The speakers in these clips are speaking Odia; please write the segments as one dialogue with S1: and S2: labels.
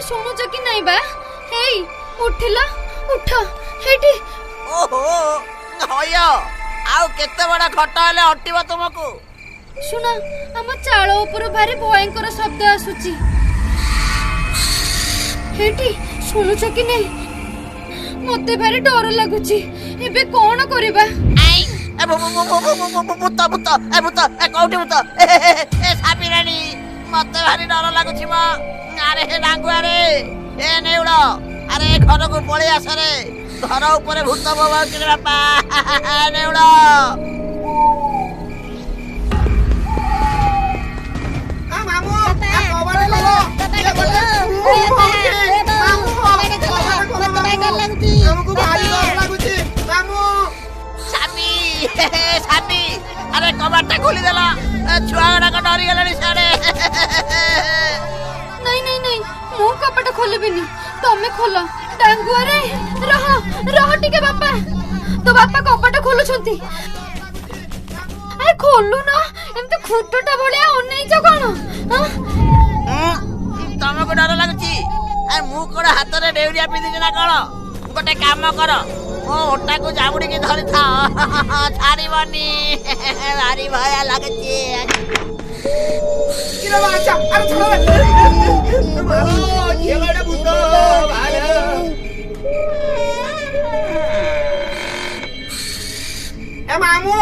S1: ଶୁଣୁଛ କି ନାଇଁ ବା? ହେଇ ଉଠିଲ, ଉଠ ହେଇଠି।
S2: ଓହୋ ହୟ, ଆଉ କେତେ ବଡ ଖଟ ହେଲେ ଅଣ୍ଟିବ ତୁମକୁ?
S1: ଶୁଣ, ଆମ ଚାଳ ଉପରୁ ଭାରି ଭୟଙ୍କର ଶବ୍ଦ ଆସୁଛି। ହେଇଠି ଶୁଣୁଛ କି ନାଇଁ? ମତେ ଭାରି ଡର ଲାଗୁଛି। ଏବେ କଣ କରିବା?
S2: ଭୂତ ଭୂତ, ଏ ଭୂତ, ଏ କୋଉଠି ଭୂତ? ଏ ସାପିରାଣୀ, ମତେ ଭାରି ଡର ଲାଗୁଛି ମ। ଆରେ ହେ ଡାଙ୍ଗୁଆରେ, ଏ ନେଉଳ, ଆରେ ଘରକୁ ପଳେଇ ଆସରେ, ଘର ଉପରେ ଭୂତ ବୋବାଉଛି ରେ ବାପା। ନେଉଳ, ସାପି ସାପି, ଆରେ କବାଟଟା ଖୋଲିଦେଲ, ଛୁଆ ଗୁଡାକ ଡରିଗଲେଣି ସିଆଡେ।
S1: ନାଇଁ ନାଇଁ ନାଇଁ, ମୁଁ କବାଟ ଖୋଲିବିନି, ତମେ ଖୋଲ। ଡାଙ୍ଗୁଆରେ ରହ, ରହ ଟିକେ ବାପା, ତୋ ବାପା କବାଟ ଖୋଲୁଛନ୍ତି। ଆରେ ଖୋଲୁନ, ଏମିତି ଖୁଟଟା ଭଳିଆ ଅନେଇଛ କଣ?
S2: ତମକୁ ଡର ଲାଗୁଛି? ଆରେ ମୁଁ କଣ ହାତରେ ଡେଉରିଆ ପିନ୍ଧିଛି ନା କଣ? ଗୋଟେ କାମ କର, ମୋ ଓଟାକୁ ଜାବୁଡିକି ଧରିଥାଅ, ଛାଡିବନି, ଭାରି ଭୟ ଲାଗୁଛି।
S3: ଏ ମାମୁଁ,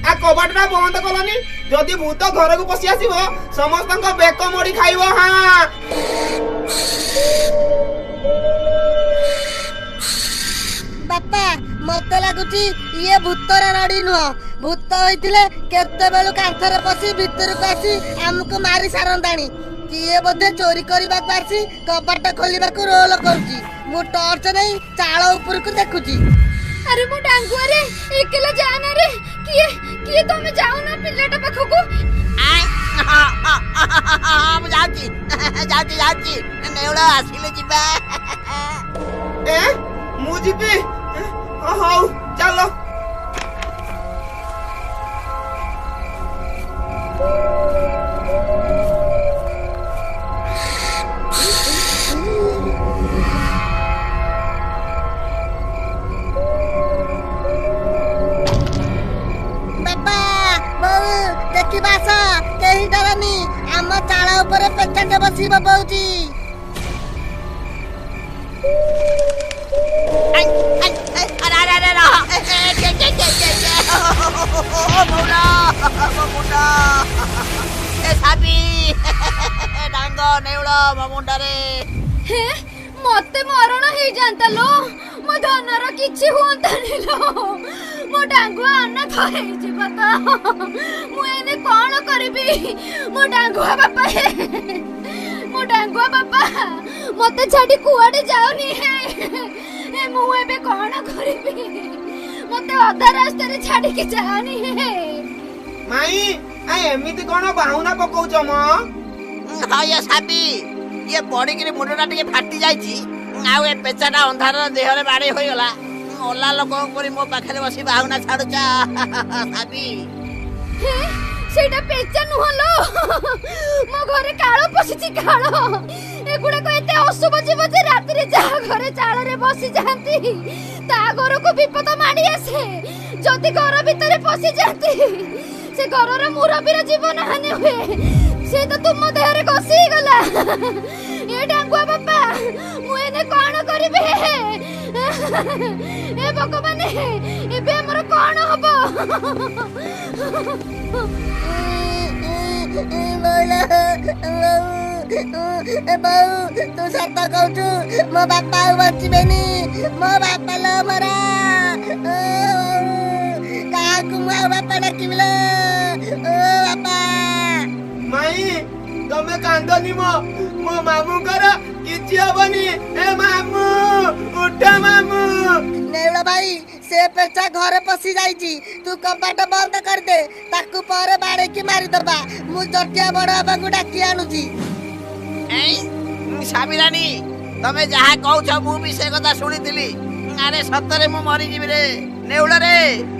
S3: ଆ କବାଟଟା ବନ୍ଦ କଲନି? ଯଦି ଭୂତ ଘରକୁ ପଶି ଆସିବ, ସମସ୍ତଙ୍କ ବେକ ମୋଡି ଖାଇବ। ହଁ
S4: ବାପା, ମତେ ଲାଗୁଛି ଇଏ ଭୂତର ରଡି ନୁହଁ। ଭୂତ ହେଇଥିଲେ କେତେବେଳୁ କାନ୍ଥରେ ପଶି ଭିତରକୁ ଆସି ଆମକୁ ମାରି ସାରନ୍ତାଣି। କିଏ ବୋଧେ ଚୋରି କରିବାକୁ ଆସି କବାଟ ଖୋଲିବାକୁ ରୋଲ କରୁଛି। ମୁଁ ଟର୍ଚ୍ଚ ନେଇ ଚାଳ ଉପରକୁ ଦେଖୁଛି।
S1: ଆରେ ମୋ ଡାଙ୍ଗୁଆରେ, ଏକଲା ଯାନା ରେ। କିଏ କିଏ ତମେ ଯାଉନ ପିଲାଟା ପାଖକୁ।
S2: ମୁଁ ଯାଉଛି ଯାଉଛି ଯାଉଛି, ନେଉଳ ଆସିଲେ ଯିବା।
S3: ଏ ମୁଁ ଯିବି? ହଉ ଚାଲ।
S4: ବାପା ବୋଉ, ଦେଖିବା ଆସ, କେହି ଡରନି, ଆମ ଚାଳ ଉପରେ ପେଚାଟେ ବସି ବୋବଉଛି।
S2: ଡାଙ୍ଗ ନେଉଳ, ମୋ ମୁଣ୍ଡରେ
S1: ହେ, ମତେ ମରଣ ହେଇଯାନ୍ତା ଲୋ, ମୋ ଧନର କିଛି ହୁଅନ୍ତାନି ଲୋ, ମୋ ଡାଙ୍ଗୁଆ ଅନାଥ ହେଇଯିବ ତ। ମୁଁ ଏଇନେ କଣ କରିବି? ମୋ ଡାଙ୍ଗୁଆ ବାପା ହେ, ମୋ ଡାଙ୍ଗୁଆ ବାପା, ମତେ ଛାଡି କୁଆଡେ ଯାଉନି ହେ। ମୁଁ ଏବେ କଣ କରିବି? ମତେ ଅଧା ରାସ୍ତାରେ ଛାଡିକି ଯାଅନି ହେ।
S3: ମାଇଁ, ଆ ଏମିତି କଣ ବାହୁନା ପକଉଛ ମ?
S2: ହଁ ସାପି, ଇଏ ପଡିକିରି ମୁଣ୍ଡଟା ଟିକେ ଫାଟି ଯାଇଛି, ଆଉ ଏ ପେଚାଟା ଅନ୍ଧାର ଦେହରେ ବାଡେଇ ହୋଇଗଲା। ମଲା ଲୋକଙ୍କ ପରି ମୋ ପାଖରେ ବସି ବାହୁନା ଛାଡୁଛ ସାପି।
S1: ସେଇଟା ପେଚା ନୁହଁ ଲୋ, ମୋ ଘରେ କାଳ ପଶିଛି, କାଳ। ଏଗୁଡାକ ଏତେ ଅଶୁଭ ଜୀବ ଯେ ରାତିରେ ଯାହା ଘରେ ଚାଳରେ ବସି ଯାଆନ୍ତି ତା ଘରକୁ ବିପଦ ମାଡି ଆସେ। ଯଦି ଘର ଭିତରେ ପଶି ଯାଆନ୍ତି, ସେ ଘରର ମୁରବୀର ଜୀବନ ହାନି ହୁଏ। ସେ ତ ତୁମ ଦେହରେ ଘଷି ହେଇଗଲା। ଏ ଡାଙ୍ଗୁଆ ବାପା, ମୁଁ ଏନେ କଣ କରିବି? ଏ ଭଗବାନ, ଏବେ ଆମର କଣ ହବ?
S4: ବୋଉ, ତୁ ସତ କହୁଛୁ? ମୋ ବାପା ଆଉ ବଞ୍ଚିବେନି? ମୋ ବାପା ଲୋ ମରା, କାହାକୁ ମୁଁ ଆଉ ବାପା ଡାକିବି ଲୋ? ଓ ବାପା।
S3: ମାଇଁ, ତମେ କାନ୍ଦନି ମ, ମୋ ମାମୁଙ୍କର କିଛି ହବନି। ଏ ମାମୁଁ, ଉଠ ମାମୁଁ।
S4: ନେଉଳ ଭାଇ, ସେ ପେଚା ଘରେ ପଶି ଯାଇଛି, ତୁ କବାଟ ବନ୍ଦ କରିଦେ, ତାକୁ ପରେ ବାଡେଇକି ମାରିଦବା। ମୁଁ ଜଟିଆ ବଡ ବାବାଙ୍କୁ ଡାକି ଆଣୁଛି।
S2: ସାବିରାଣୀ, ତମେ ଯାହା କହୁଛ ମୁଁ ବି ସେ କଥା ଶୁଣିଥିଲି। ଆରେ ସତରେ ମୁଁ ମରିଯିବି ରେ। ନେଉଳରେ,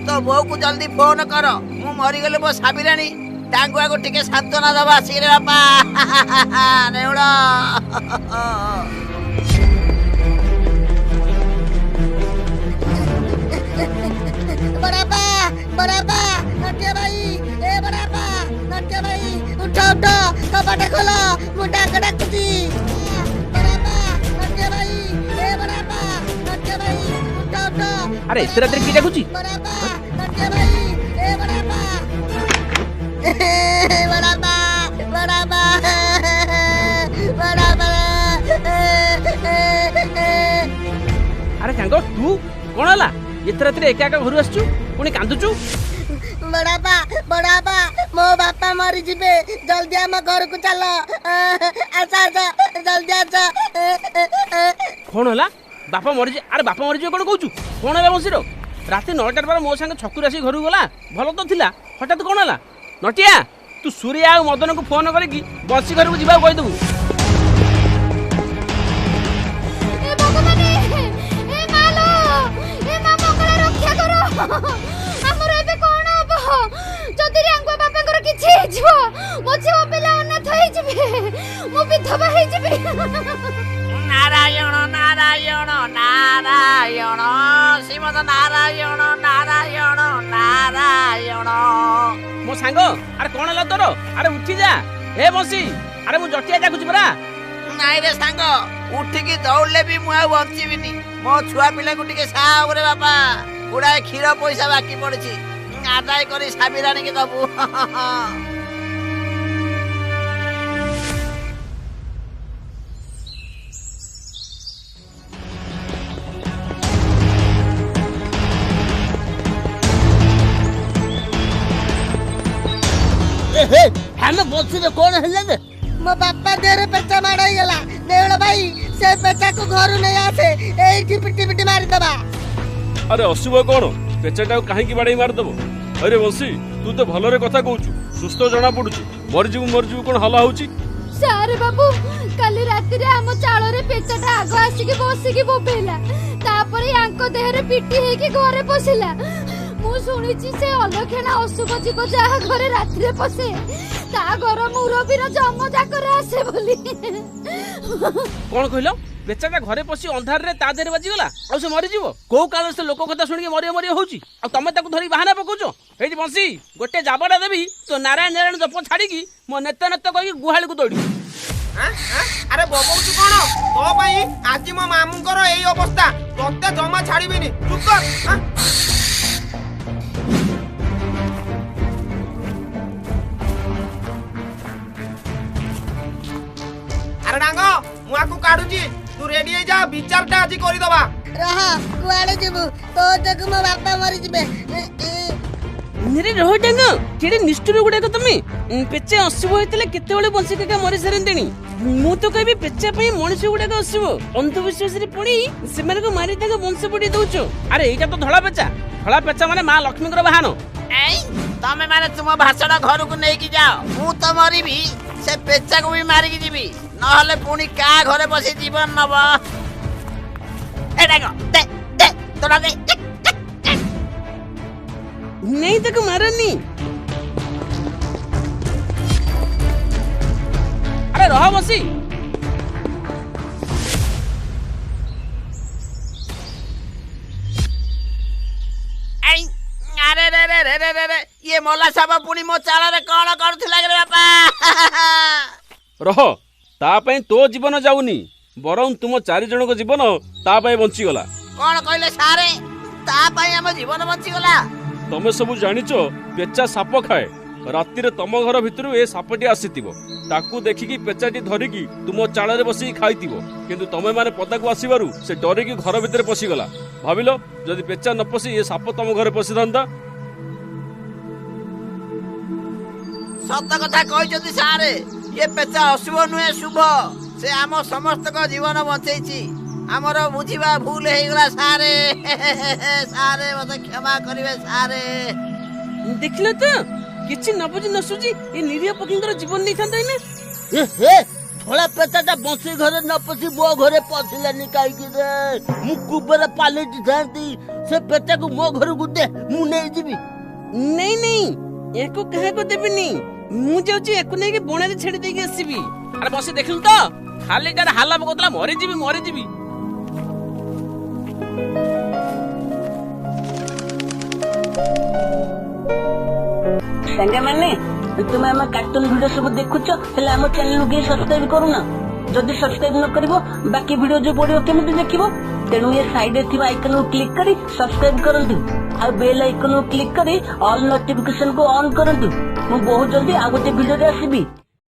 S2: ତୋ ବୋଉକୁ ଜଲ୍ଦି ଫୋନ କର, ମୁଁ ମରିଗଲେ ମୋ ସାବିରାଣୀ ଡାଙ୍ଗୁଆକୁ ଟିକେ ସାନ୍ତ୍ୱନା ଦବା ଆସିକି ରେ ବାପା। ନେଉଳ।
S4: ବଡ଼ାପା, ବଡ଼ାପା, ନଟିଆ ଭାଇ, ଏ ବଡ଼ାପା, ନଟିଆ ଭାଇ, ଉଠ ଉଠ, କବାଟ ଖୋଲ, ମୁଁ ଡାକ ଡାକୁଛି। ବଡ଼ାପା, ନଟିଆ ଭାଇ, ଏ ବଡ଼ାପା, ନଟିଆ ଭାଇ, ଉଠ ଉଠ।
S5: ଆରେ, ଏତେ ରାତିରେ କିଏ ଡାକୁଛି?
S4: ବଡ଼ାପା, ନଟିଆ ଭାଇ, ଏ ବଡ଼ାପା, ବଡ଼ାପା, ବଡ଼ାପା, ବଡ଼ାପା।
S5: ଆରେ ସାଙ୍ଗ, ତୁ କଣ ହେଲା? ଏତେ ରାତିରେ ଏକା ଏକା ଘରୁ ଆସିଛୁ, ପୁଣି କାନ୍ଦୁଛୁ?
S4: ବଡ଼ାପା, ବଡ଼ାପା, ମୋ ବାପା ମରିଯିବେ, ଜଲ୍ଦି ଆମ ଘରକୁ ଚାଲ। ଆସ ଆସ, ଜଲ୍ଦି ଆସ।
S5: କଣ ହେଲା? ବାପା ମରିଛି? ଆରେ ବାପା ମରିଯିବ କଣ କହୁଛୁ? କଣ ହେଲା ବଂଶୀର? ରାତି 9ଟାରେ ପରେ ମୋ ସାଙ୍ଗ ଛକୁରୁ ଆସିକି ଘରକୁ ଗଲା, ଭଲ ତ ଥିଲା, ହଠାତ୍ କଣ ହେଲା? ନଟିଆ, ତୁ ସୁରିଆ ଆଉ ମଦନକୁ ଫୋନ କରିକି ବଂଶୀ ଘରକୁ ଯିବାକୁ କହିଦେବୁ।
S1: ଏ ଭଗବାନେ, ଏ ମା ଲୋ, ଏ ମା ମଙ୍ଗଳା, ରକ୍ଷା କର। ଆମର ଏବେ କଣ ହବ? ଯଦି ରାଙ୍ଗୁଆ ବାପାଙ୍କର କିଛି ହେଇଯିବ, ମୋ ଝିଅ ପିଲା ଅନାଥ ହେଇଯିବେ, ମୁଁ ବିଧବା ହେଇଯିବି।
S2: ନାରାୟଣ ନାରାୟଣ ନାରାୟଣ, ଶ୍ରୀମଦ ନାରାୟଣ ନାରାୟଣ ନାରାୟଣ।
S5: ମୋ ସାଙ୍ଗ, ଆରେ କଣ ହେଲା ତୋର? ଆରେ ଉଠି ଯା। ହେ ବଂଶୀ, ଆରେ ମୁଁ ଜଟିଆ ଡାକୁଛି ପରା।
S2: ନାଇଁ ରେ ସାଙ୍ଗ, ଉଠିକି ଦୌଡ଼ିଲେ ବି ମୁଁ ଆଉ ବଞ୍ଚିବିନି। ମୋ ଛୁଆ ପିଲାଙ୍କୁ ଟିକେ ସାହା ହବରେ ବାପା। ଗୁଡ଼ାଏ କ୍ଷୀର ପଇସା ବାକି ପଡ଼ିଛି, ଆଦାୟ କରି ସାବିରାଣୀକି ଦବୁ।
S6: ଆମେ ବସିରେ କଣ ହେଲା ରେ?
S4: ମୋ ବାପା ଦେହରେ ପେଚା ମାଡ଼ ହେଇଗଲା। ନେଉଳ ଭାଇ, ସେ ପେଚାକୁ ଘରୁ ନେଇ ଆସେ, ଏଇଠି ପିଟି ପିଟି ମାରିଦବା।
S7: ଆରେ ଅଶୁଭ କଣ? ପେଚାଟାକୁ କାହିଁକି ବାଡ଼େଇ ମାରିଦବ? ଆରେ ବଂଶୀ, ତୁ ତ ଭଲରେ କଥା କହୁଛୁ, ସୁସ୍ଥ ଜଣା ପଡୁଛୁ, ମରିଯିବୁ ମରିଯିବୁ କଣ ହଲା ହଉଛି?
S1: ସାରେ ବାବୁ, କାଲି ରାତିରେ ଆମ ଚାଳରେ ପେଚାଟା ଆଗ ଆସିକି ବସିକି ବୋବେଇଲା, ତାପରେ ୟାଙ୍କ ଦେହରେ ପିଟି ହେଇକି ଘରେ ପଶିଲା। ମୁଁ ଶୁଣିଛି ସେ ଅଲକ୍ଷଣା ଅଶୁଭ ଜୀବ ଯାହା ଘରେ ରାତିରେ ପଶେ, ତା ଘର ମୁରବୀର ଜମ ଯାକରେ ଆସେ ବୋଲି।
S5: କଣ କହିଲ? ପେଚାଟା ଘରେ ପଶି ଅନ୍ଧାରରେ ତା ଦେହରେ ବାଜିଗଲା ଆଉ ସେ ମରିଯିବ? କୋଉ କାଳରେ ସେ ଲୋକ କଥା ଶୁଣିକି ମରିବ ମରିବ ହଉଛି, ଆଉ ତମେ ତାକୁ ଧରି ବାହାନା ପକଉଛ। ଏଇଠି ବଂଶୀ, ଗୋଟେ ଜାବଟା ଦେବି, ତୋ ନାରାୟଣ ନାରାୟଣ ଜପ ଛାଡିକି ମୋ ନେତ ନେତ କହିକି ଗୁହାଳିକୁ ଦୌଡ଼ିବୁ।
S3: ଆଁ, ଆଁ, ଆରେ ବବଉଛୁ କଣ? ତୋ ପାଇଁ ଆଜି ମୋ ମାମୁଙ୍କର ଏଇ ଅବସ୍ଥା। ତତେ ଜମା ଛାଡିବିନି, ଚୁପ୍ କର। ଆଁ? ଆରେ ଡାଙ୍ଗ, ମୁଁ ଆକୁ କାଢୁଛି, ତୁ ରେଡି ହେଇଯା, ବିଚାରଟା ଆଜି କରିଦବା।
S4: ରହ, କୁଆଡେ ଯିବୁ? ତୋ ଯୋଗୁ ମୋ ବାପା ମରିଯିବେ।
S5: ରେ ରହ ଡାଙ୍ଗ, କେଡେ ନିଷ୍ଠୁର ଗୁଡାକ ତମେ। ପେଚା ଅଶୁଭ ହେଇଥିଲେ କେତେବେଳେ ବଂଶୀ କାକା ମରି ସାରନ୍ତେଣି। ମୁଁ ତ କହିବି ପେଚା ପାଇଁ ମଣିଷ ଗୁଡାକ ଅଶୁଭ, ଅନ୍ଧବିଶ୍ୱାସରେ ପଡି ସେମାନଙ୍କୁ ମାରି ତାଙ୍କ ବଂଶ ପଡି ଦଉଛ। ଆରେ ଏଇଟା ତ ଧଳା ପେଚା, ଧଳା ପେଚା ମାନେ ମା ଲକ୍ଷ୍ମୀଙ୍କର ବାହାନ।
S2: ଏଇ, ତମେ ମାନେ ତୁମ ଭାଷଣ ଘରକୁ ନେଇକି ଯାଅ। ମୁଁ ତ ମରିବି, ସେ ପେଚାକୁ ବି ମାରିକି ଯିବି, ନହେଲେ ପୁଣି କାହା ଘରେ ବସି ଜୀବନ ନବ। ଏ ଡାକ ଦେ ଦେ, ତୋଟା ଦେ।
S5: ନେଇ ତାକୁ ମାରନି। ଆରେ ରହ ବସି।
S2: ଏଇ, ଆରେ ରେ ରେ ରେ ରେ ରେ ରେ, ଇଏ ମଲା ସାପ ପୁଣି ମୋ ଚାଳରେ କଣ କରୁଥିଲା ରେ ବାପା?
S7: ରହ, ତା ପାଇଁ ତୋ ଜୀବନ ଯାଉନି, ବରଂ ତୁମ ଚାରି ଜଣଙ୍କ ଜୀବନ ତା ପାଇଁ ବଞ୍ଚିଗଲା।
S2: କଣ କହିଲେ ସାରେ? ତା ପାଇଁ ଆମ ଜୀବନ ବଞ୍ଚିଗଲା?
S7: ତମେ ସବୁ ଜାଣିଛ ପେଚା ସାପ ଖାଏ। ରାତିରେ ତମ ଘର ଭିତରୁ ଏ ସାପଟି ଆସିଥିବ, ତାକୁ ଦେଖିକି ପେଚାଟି ଧରିକି ତୁମ ଚାଳରେ ବସିକି ଖାଇଥିବ। କିନ୍ତୁ ତମେ ମାନେ ପଦାକୁ ଆସିବାରୁ ସେ ଡରିକି ଘର ଭିତରେ ପଶିଗଲା। ଭାବିଲ, ଯଦି ପେଚା ନ ପଶି ଏ ସାପ ତମ ଘରେ ପଶିଥାନ୍ତା?
S2: ସତ କଥା କହିଛନ୍ତି ସାରେ, ଇଏ ପେଚା ଅଶୁଭ ନୁହେଁ, ଶୁଭ। ସେ ଆମ ସମସ୍ତଙ୍କ ଜୀବନ ବଞ୍ଚେଇଛି। ଆମର ବୁଝିବା ଭୁଲ ହେଇଗଲା ସାରେ। ସାରେ, ମତେ କ୍ଷମା କରିବେ ସାରେ।
S5: ଦେଖିଲ ତ, କିଛି ନ ବୁଝି ନ ସୁଝି ଏ ନିରୀହ ପକ୍ଷୀଙ୍କର ଜୀବନ ନେଇଥାନ୍ତା ଏଇନେ।
S6: ଏ ହେ, ଧଳା ପେଚାଟା ବଂଶୀ ଘରେ ନ ପଶି ମୋ ଘରେ ପଶିଲାନି କାହିଁକି ରେ? ମୁଁ କୁବେର ପାଲଟିଥାନ୍ତି। ସେ ପେଚାକୁ ମୋ ଘରକୁ ଦେ, ମୁଁ ନେଇଯିବି।
S5: ନାଇଁ ନାଇଁ, ୟାକୁ କାହାକୁ ଦେବିନି। ମୁଁ ଯାଉଛି ୟାକୁ ନେଇକି ବଣରେ ଛାଡି ଦେଇକି ଆସିବି। ଆରେ ବସି, ଦେଖିଲୁ ତ, ଖାଲିଟାରେ ହାଲା ପକଉଥିଲା ମରିଯିବି ମରିଯିବି। ସାଙ୍ଗମାନେ, ତୁମେ ଆମ କାର୍ଟୁନ ଭିଡିଓ ସବୁ ଦେଖୁଛ, ହେଲେ ଆମ ଚ୍ୟାନେଲକୁ କେହି ସବସ୍କ୍ରାଇବ କରୁନ। ଯଦି ସବସ୍କ୍ରାଇବ ନ କରିବ, ବାକି ଭିଡିଓ ଯୋଉ ପଡିବ କେମିତି ଦେଖିବ? ତେଣୁ ଏ ସାଇଡରେ ଥିବା ଆଇକନକୁ କ୍ଲିକ୍ କରି ସବସ୍କ୍ରାଇବ କରନ୍ତୁ ଆଉ ବେଲ୍ ଆଇକନକୁ କ୍ଲିକ୍ କରି ଅଲ୍ ନୋଟିଫିକେସନକୁ ଅନ୍ କରନ୍ତୁ। ମୁଁ ବହୁତ ଜଲ୍ଦି ଆଉ ଗୋଟେ ଭିଡିଓରେ ଆସିବି।